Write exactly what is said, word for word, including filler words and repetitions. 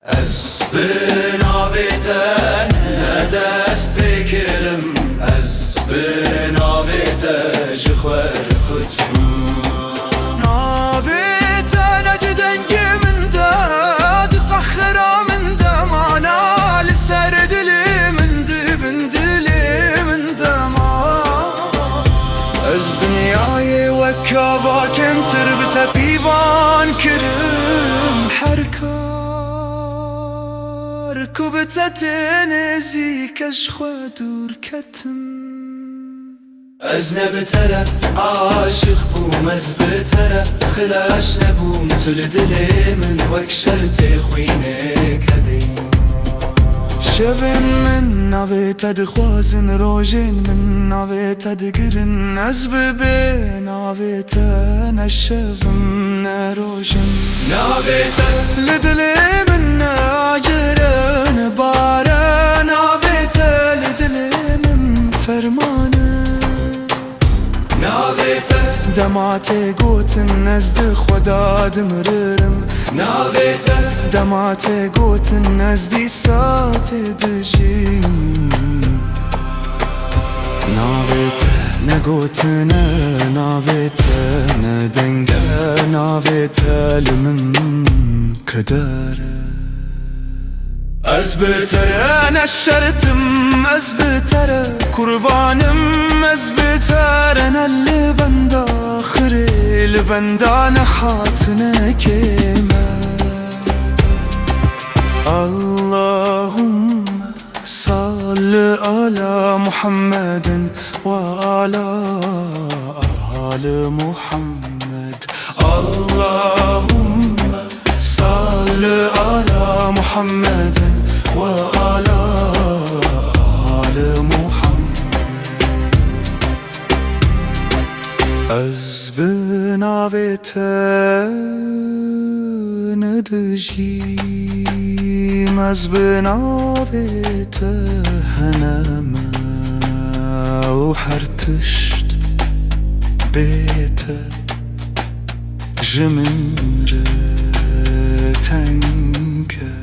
Ez bi navê te ne dest pê kirim, ez bi navê te ji xwe re qut bûm. Navê te ne di dengê min de, di qehra min de mana, li ser dilê min, di bin dilê min de ma. Ez dinyayê wek gava kêmtir bi te pîvan kirim. Her kar ku bi te tê nêzîk, ez ji xwe dûr ketim. Ez ne bi te re aşiq bûm, ez bi te re xilas nebûm, tu li dilê min wek şertê xwînê kedê. Şevên min navê te dixwazin, rojên min navê te digirin, ez bi bê navê te ne şev im ne roj im. Navê te li dilê min ne agir e ne bar e, navê te li dilê min ferman e. Navê te dema tê gotin, ez di xwe de dimiririm. Navê te dema tê gotin, ez dîsa tê dijîm. Navê te ne gotin e, navê te ne deng e, navê te li min qeder e. Ez bi te re ne şert im, ez bi te re qurban im, ez bi te re ne li benda xirê, li benda nehat ne kêm e. Allahümme salli ala Muhammedin ve ala ali Muhammed. Allahümme salli ala Muhammedin ve ala ali Muhammed. Ez bi navê te ne dijîm, ez bi navê te hene me û her tişt bê te ji min re teng e.